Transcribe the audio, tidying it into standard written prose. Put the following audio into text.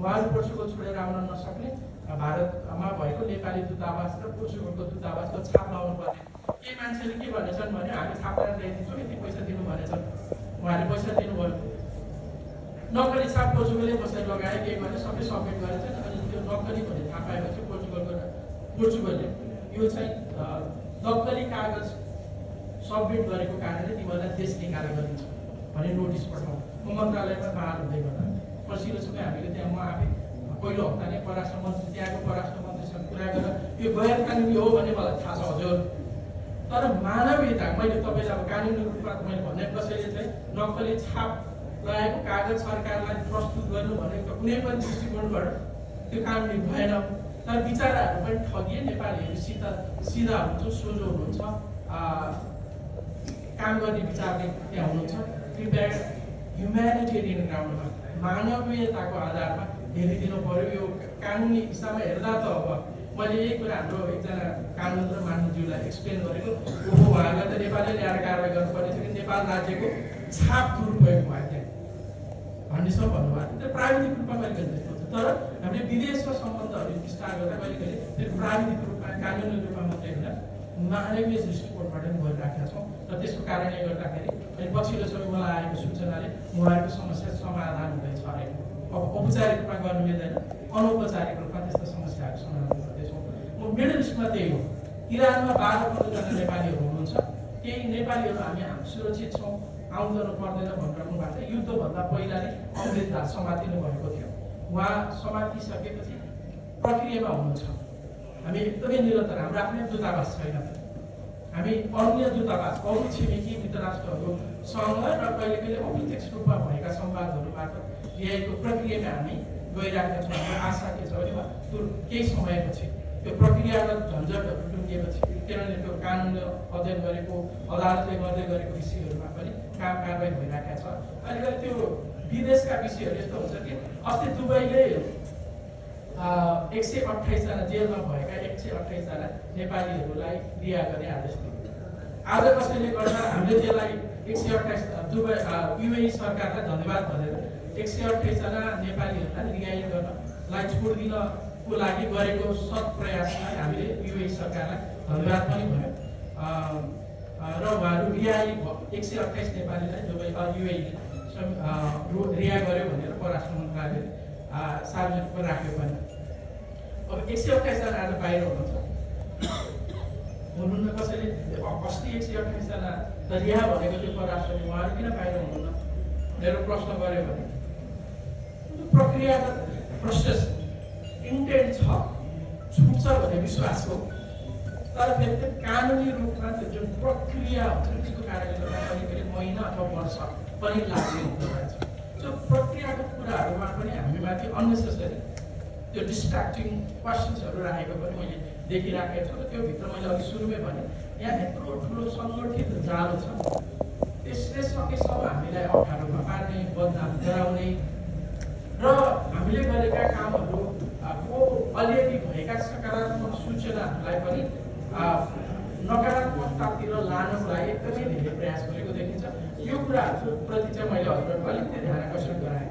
उहाँहरू पोर्चुगल छोडेर आउन नसक्ने भारतमा भएको नेपाली दूतावास र पोर्चुगलको दूतावासको छाप लाउनु पर्ने। केही मान्छेले के भनेछन् भने हामी छाप गरेर ल्याइदिन्छौँ, यति पैसा दिनु भनेछन्। उहाँले पैसा दिनुभयो, नक्कली छाप पोर्चुगलले कसरी लगाए के भने सबै सबमिट गरेछन्। अनि त्यो नक्कली भन्ने थाहा पाएपछि पोर्चुगलले यो चाहिँ नक्कली कागज सबमिट गरेको कारणले तिमीहरूलाई देश निकाला गरिन्छ भने नोटिस पठाउँ। म मन्त्रालयमा बहाल हुँदै गर्दा पछिल्लो समय हामीले त्यहाँ म आफै पहिलो हप्ता नै परराष्ट्र मन्त्री त्यहाँको परराष्ट्र मन्त्रीसँग कुरा गरेर यो गैर कानुनी हो भन्ने मलाई थाहा छ हजुर, तर मानवीयता मैले तपाईँलाई अब कानुनी रूपमा मैले भने कसैले चाहिँ नक्कली छाप लगाएको कागज सरकारलाई प्रस्तुत गर्नु भनेको कुनै पनि दृष्टिकोणबाट त्यो कानुनी भएन। तर विचाराहरू पनि ठगिए, नेपालीहरूसित सिधा हुन्छ, सोझो हुनुहुन्छ, काम गर्ने विचारले त्यहाँ हुनुहुन्छ। कृपया ह्युम्यानिटेरियन ग्राउन्डमा मानवीयताको आधारमा हेरिदिनु पर्यो। यो कानुनी हिसाबमा हेर्दा त अब मैले यही कुरा हाम्रो एकजना कानुन र मान्यज्यूलाई एक्सप्लेन गरेको, ओहो उहाँलाई त नेपालले ल्याएर कारवाही गर्नुपर्ने थियो कि नेपाल राज्यको छाप दुरुपयोग भयो त्यहाँ भन्नेसम्म भन्नुभएको। त्यो प्राविधिक रूपमा कहिले कहिले त्यस्तो हुन्छ, तर हामीले विदेशमा सम्बन्धहरू विस्तार गर्दा कहिले कहिले त्यो प्राविधिक रूपमा कानुनी रूपमा मात्रै होइन मानवीय दृष्टिकोणबाट पनि गरिराखेका छौँ। र त्यसको कारणले गर्दाखेरि अनि पछिल्लो समय मलाई आएको सूचनाले उहाँहरूको समस्या समाधान हुँदैछ अरे। अब औपचारिक रूपमा गर्नु मिल्दैन, अनौपचारिक रूपमा त्यस्तो समस्याहरू समाधान गर्दैछौँ। मिडल इस्टमा त्यही हो, इरानमा 12-15 जना नेपालीहरू हुनुहुन्छ। केही नेपालीहरू हामी सुरक्षित छौँ, आउँदैन पर्दैन भनिरहनु भएको छ। युद्धभन्दा पहिला नै अङ्ग्रेज राज समातिनु भएको थियो, उहाँ समातिसकेपछि प्रक्रियामा हुनुहुन्छ। हामी एकदमै निरन्तर, हाम्रो आफ्नै दूतावास छैन, हामी अन्य दूतावास अरू छिमेकी मित्र राष्ट्रहरूसँग र कहिले कहिले अप्रत्यक्ष रूपमा भएका संवादहरूबाट ल्याएको प्रक्रियामा हामी गइरहेका छौँ। हाम्रो आशा के छ भने त्यो केही समयपछि त्यो प्रक्रियागत झन्झटहरू टुङ्गिएपछि किनभने त्यो कानुन अध्ययन गरेको अदालतले गर्दै गरेको विषयहरूमा पनि काम कारवाही भइरहेका छ। अहिले त्यो विदेशका विषयहरू यस्तो हुन्छ कि अस्ति दुबईले 128 जना जेलमा भएका 128 जना नेपालीहरूलाई रिहा गर्ने आदेश दियो। आज कसैले गर्दा हामीले त्यसलाई 128 दुबई युएई सरकारलाई धन्यवाद भनेर 128 जना नेपालीहरूलाई रिहाई गर्नलाई छोडिदिनको लागि गरेको सत् प्रयासलाई हामीले युएई सरकारलाई धन्यवाद पनि भयो। र उहाँहरू रिहाई 128 नेपालीलाई दुबई युएईले रिहा गर्यो भनेर परराष्ट्र मन्त्रालयले सार्वजनिक राख्यो पनि। अब 128 जना आज बाहिर हुनुहुन्न कसैले अस्ति 128 जना त रिहा भनेको थियो परराष्ट्रले, उहाँहरू किन बाहिर हुनुहुन्न मेरो प्रश्न गऱ्यो भने प्रक्रियागत प्रोसेस इन्टेन्ट छ, छुट्छ भन्ने विश्वास हो, तर फेरि त्यो कानुनी रूपमा त्यो जुन प्रक्रिया हुन्छ त्यसको कारणले गर्दा कहिले कहिले महिना अथवा वर्ष पनि लाग्ने हुँदो रहेछ। त्यो प्रक्रियागत कुराहरूमा पनि हामीमाथि अननेसेसरी त्यो डिस्ट्र्याक्टिङ क्वेसन्सहरू राखेको पनि मैले देखिराखेको छु। र त्यो भित्र मैले अघि सुरुमै भने यहाँ यत्रो ठुलो सङ्गठित जालो छ, त्यसले सकेसम्म हामीलाई अप्ठ्यारोमा पार्ने, बदनाम गराउने र हामीले गरेका कामहरू को अलिअलि भएका सकारात्मक सूचनाहरूलाई पनि नकारात्मकतातिर लानको लागि एकदमै धेरै प्रयास गरेको देखिन्छ। यो कुराहरूप्रति चाहिँ मैले हजुरहरूको अलिकति ध्यान आकर्षण गराएँ।